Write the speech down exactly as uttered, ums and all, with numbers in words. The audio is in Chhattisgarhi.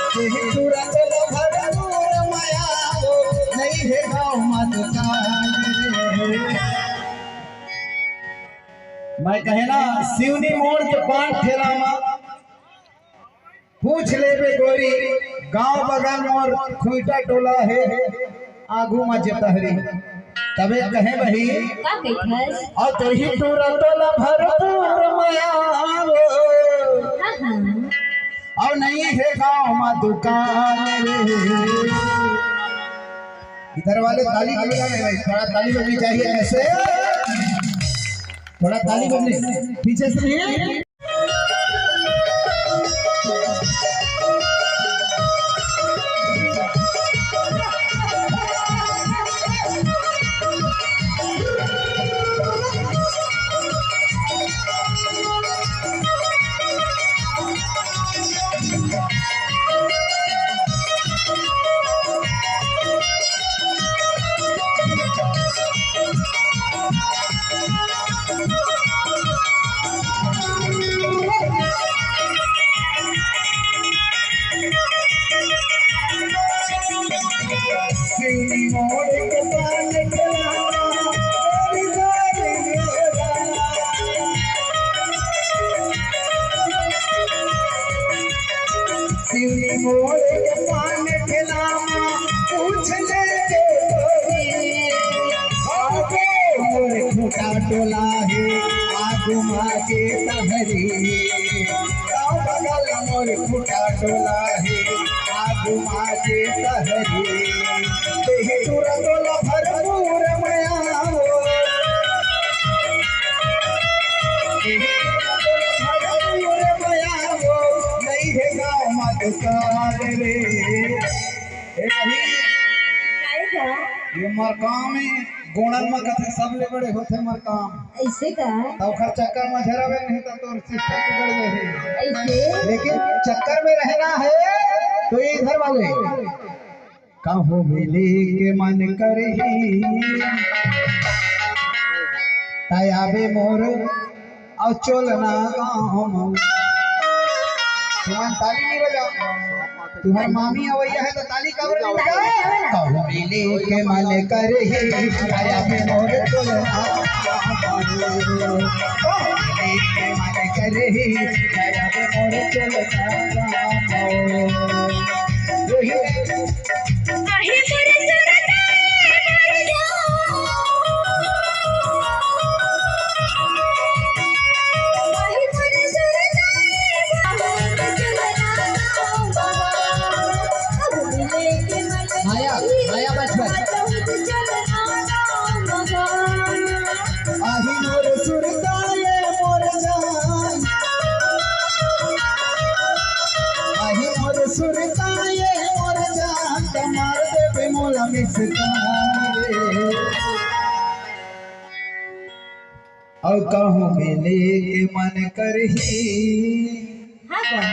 तेही टूरा तोला भरपूर मया वो, नइ हे गाँव मा दुकान रे। मैं कहे ना, सिवनी मोड़ के पान ठेला मा पूछ लेबे गोरी, गांव बगल मोर खुइटा टोला हे, आगू मा जेतहरी। तबे कहे बही, का कहिथस? अउ तेही टूरा तोला भरपूर मया वो। हाँ, हाँ। अउ नइ हे गांव मा दुकान रे। इधर वाले ताली बजावे भाई, थोड़ा ताली बजनी चाहिए। कैसे? थोड़ा ताली बजनी, पीछे से नहीं। सिवनी मोड़ के पान ठेला मा पूछ लेबे गोरी। आगे मोर खुटा टोला हे, आगू मा जेतहरी। गाँव बगल मोर खुटा टोला हे, आगू मा जेतहरी। तेही टूरा तोला भरपूर मया वो। तेही टूरा तोला भरपूर मया वो। नइ हे गाँव मा दुकान रे। ए भाई, काहे का? ये मरकाम हे, गोंडन मा कथे सबले बड़े होथे मरकाम। अइसे का? त ओखर चक्कर मा झरबे नहीं त तोर system बिगड़ जाही। अइसे? लेकिन चक्कर में रहना है तो ये इधर वाले। कहूँ मिले के मन करही, तय आबे मोर अउ चोलना गाँव। तुमन ताली नहीं बजाओ। तुम्हार मामी अवैया है तो ताली काबर नहीं बजाओ? कहूँ मिले के मन करही, आया भी मोर चोलना गाँव। कहूँ मिले के मन करही, आया भी मोर चोलना गाँव। वही आया, आया बचपन। आही मोर सुरता ये मोर जान। आही मोर सुरता ये मोर जान, त मार देबे मोला मिस कॉल रे। अउ कहूँ मिले के मन करही। हाँ, कौन?